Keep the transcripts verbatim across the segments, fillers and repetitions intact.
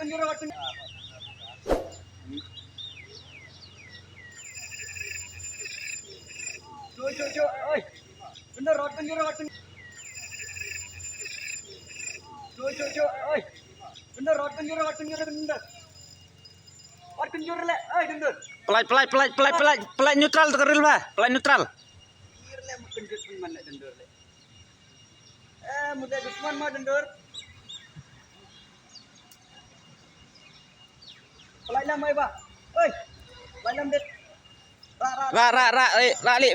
Jor, jor, jor, oi. Kendor, kendor, kendor. Jor, jor, jor, oi. Kendor, kendor, kendor, kendor. Wat kendor le, oi, kendor. Pelaid, pelaid, pelaid, pelaid, pelaid, pelaid neutral tu ka rel ba. Pelaid neutral. Kir le, kendor pun man le, kendor le. Eh, muda dusman ma, kendor. Pelaid lam ai ba. Oi. Pelaid lam det. Ra, ra, ra. Ra, ra, ra, eh, ra li.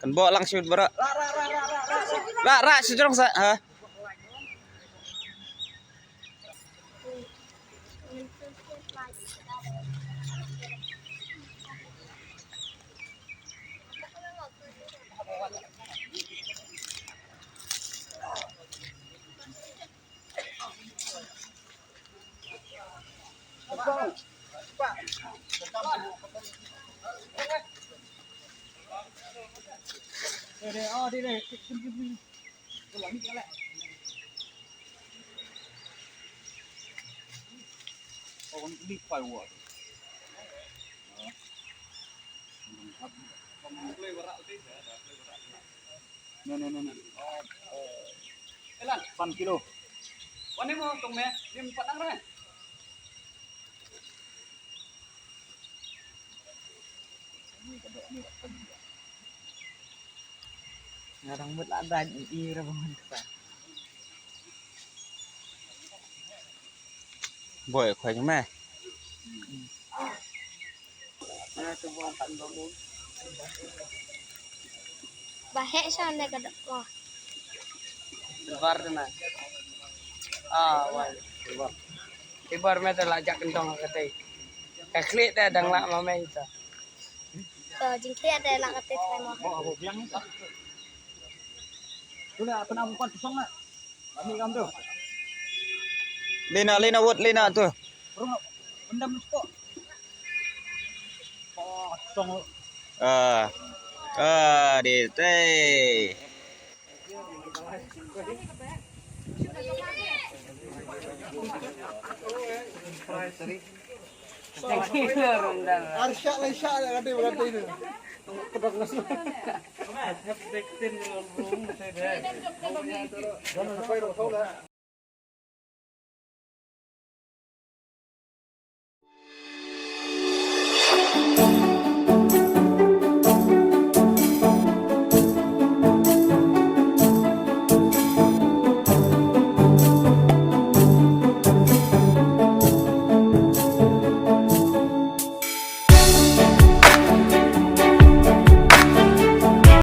Kan bawa langsung bara. Ra, ra, ra, ra, ra, ra. Ra, ra, sejrong sa, ha. No, no, no, no. Elan. San kilo. Wan ni mo tong me, lim pat ang re. Ngarang mut la dan i ra bangun ka. Boy, khoi jong me. Ba heh sha ne ka dok mo. Bar de na. Ah, wai. Ibar me te la jak kentong ka te. Ka khlieh te dang la ma me ita. To jingkhlieh te la ka te trai mo. Tu na apa nak bukan pisang nak? Lina, lina, wot lina tu. Ah, ah, di te. Arsha la sha la kata berkata ini. Pedang nasi. Jangan sampai dong tahu lah.